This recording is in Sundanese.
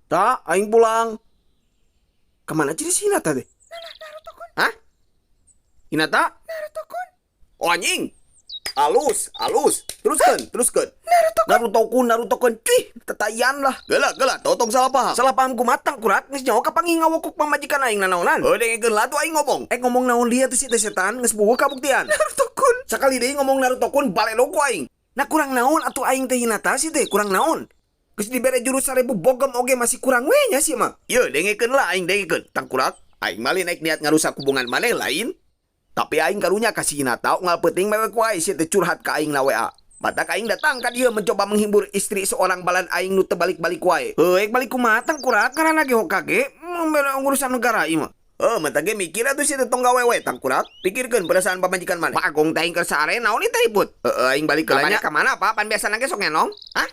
Tak, aing pulang. Kemana jadi si Hinata teh? Hah? Hinata? Oh, anjing. Alus, alus. Teruskan, teruskan. Naruto kun, Naruto kun. Cuy, tetayan lah. Geula, geula, totong salah paham. Salah paham kumaha, Tangkurak, geus nyaho kapanggih ngawokok pamajikan aing nanaonan. Heuh, dengekeun lah tuh aing ngomong. Eh, ngomong naon dia tuh si teh setan, geus bueuh kabuktian. Naruto kun. Sakali deui ngomong Naruto kun, balelo ku aing. Nah, kurang naon atuh aing teh, Hinata, sih teh kurang naon? Geus dibere jurus 1000 bogem oge masih kurang we nya sih mah. Ye, dengekeun lah aing, dengekeun. Tangkurak, aing mah lain niat ngarusak hubungan maneh, lain. Tapi aing karunya ka si Hinata, unggal peuting mewe ku aing si teh curhat ka aing na WA. Matak aing datang ka dieu mencoba menghibur istri seorang balan aing nu teu balik-balik wae. Heuh, balik kumaha, Tangkurak, karena ge Hokage membela urusan negara ieu mah. Heuh, matak ge mikir atuh si teh tong gawe we, Tangkurak. Pikirkeun perasaan pamajikan maneh. Bagong teh aing keur sare, naon ieu teh ribut? Heeh, aing balik Ka heula nya. Ka mana, Pak? Pan biasana ge sok ngenong? Hah?